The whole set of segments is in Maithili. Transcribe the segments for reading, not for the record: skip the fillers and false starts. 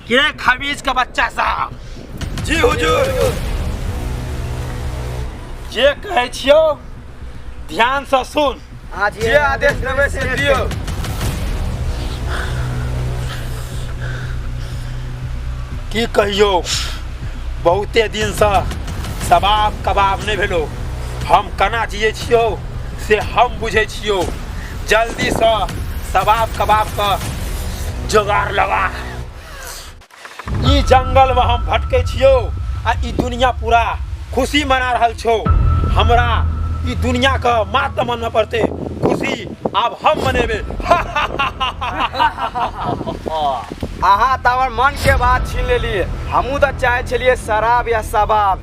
के खबीज के बच्चा साहब। जी हुजूर। जे कहै छियौ ध्यान से सुन। जे आदेश देबै से दियौ। की कहियौ, बहुते दिनसँ सबाब कबाब नहि भेलो। हम केना जियै छियौ से हम बुझै छियौ। जल्दीसँ सबाब कबाबके जोगाड़ लगा। ई जंगलमे हम भटकै छियौ आ ई दुनिया पूरा खुशी मना रहल छौ। हमरा ई दुनियाके मात मनमे पड़तै, खुशी आब हम मनेबै। अहाँ तऽ हमर मन के बात छीन लेलियै। हमहूँ तऽ चाहै छलियै शराब या शबाब।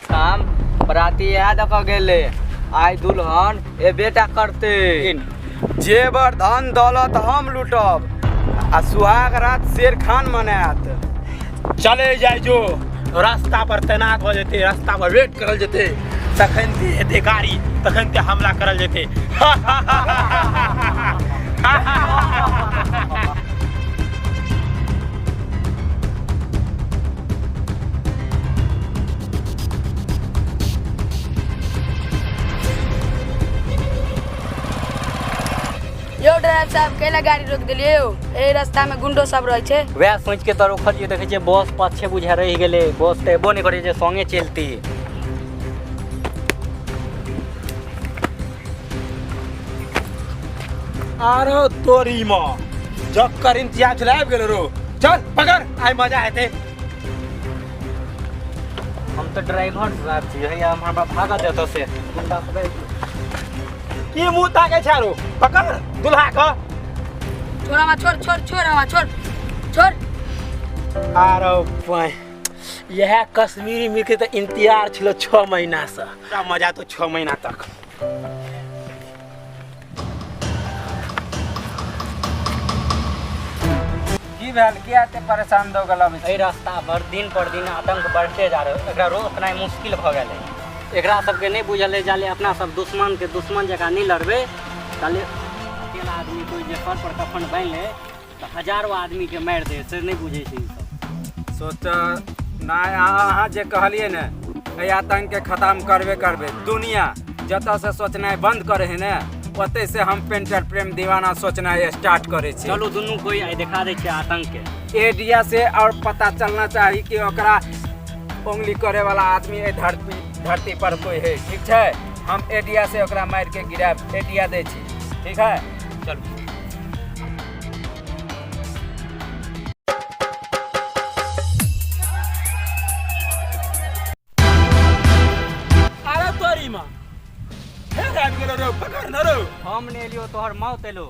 काम बराती इएह दऽ कऽ गेलै, आइ दुल्हन एबेटा करतै। जेवर धन दौलत हम लूटब आ सुहाग रात शेर खान मनायत। चले जाइ जो, रास्ता पर तैनात हो जेतै, रास्ता पर वेट करल जेतै, तखन ते हेतै गाड़ी, तखन ते हमला करल जेतै। यौ ड्राइवर साहब, कैला गाड़ी रोक देलियै यौ? एहि रास्ता में गुंडो सब रहै छै। वएह सोचि के तऽ रोकलियै। देखै छियै बस पाछे बुझा रहि गेलै, बस तऽ एबो नहि करै जे संगे चलती। आरो तोरी माँ, जक्कर इम्तियाज आबि गेल रो। चल पकड़, आइ मजा हेतै। हम तऽ ड्राइवर साहब छी, हैया हमरा भागऽ देतऽ से गुंडा सब। की मुँह ताकै छै रो? पकड़ दुल्हा के। छोड़ हमरा, छोड़ छोड़ छोड़ हमरा, छोड़ छोड़। आरो पाई, यह कश्मीरी मिर्च के तऽ इंतजार छलो 6 महीना से। पूरा मजा तो 6 महीना तक। की भेल, किया एते परेशान दऽ गेल अबै छी? एहि रास्ता पर दिन पर दिन आतंक बढ़ते जा रहल, एकरा रोकनाइ मुश्किल भऽ गेल है। एकरा सबके नहि बुझल है, जाले अपना सब दुश्मन के दुश्मन जकाँ नहि लड़बै ताले अकेला आदमी कोइ जे सर पर कफन बान्हि ले तऽ हजारो आदमी के मारि दे, से नहि बुझै छै ई सब। सोच नहि, अहाँ जे कहलियै ने, एहि आतंकके खतम करबे करबै। दुनिया जतऽ से सोचनाइ बंद करे है ने, ओतै से हम पेंटर प्रेम दीवाना सोचनाइ स्टार्ट करै छी। चलू दुनू कोइ आइ देखा दै छियै आतंक के। एडिया से और पता चलना चाही कि ओकरा उंगली करे वाला आदमी एहि धरती धरती पर कोई है। ठीक छै, हम एडिया से ओकरा मारि के गिरायब, एडिया दै छी। ठीक है, चलू। अरे तोरी माँ, फेर आबि गेलो रो, पकड़ न रो। हम नहि एलियो, तोहर मौत एलो।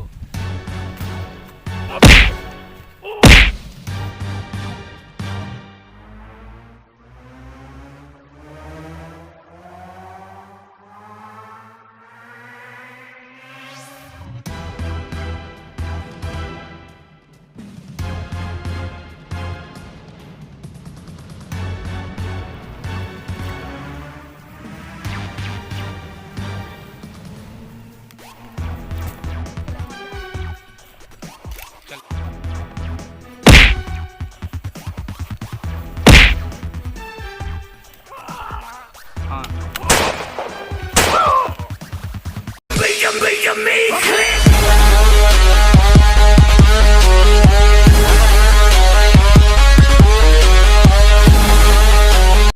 Make me click.